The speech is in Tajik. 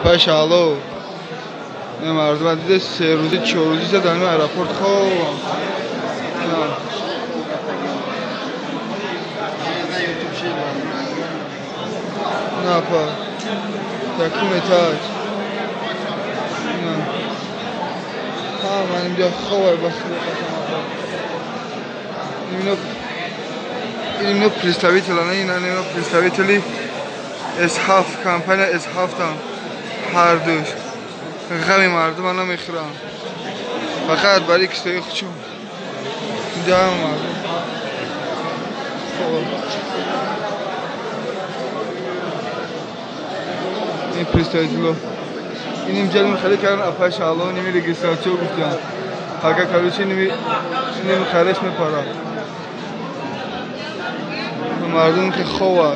Апай Шаҳло. Не мардум диде 3 рӯзи 4 рӯзи дар ин аэропорт хобам. На апа. Якум этаж. На. Ҳа, ман инҷо хобай бас. Именно представители, именно представители S7 компания S7 там ҳар душ ғами мардум намехӯрам, фақат барои кистои хучум. Инҷо ҳама мардум. Ин представитело ин инҷа хеле кардан апай Шаҳло ними регистратсиё гуфтан. Ага короче ними хареш мепара. Мардум ки хова.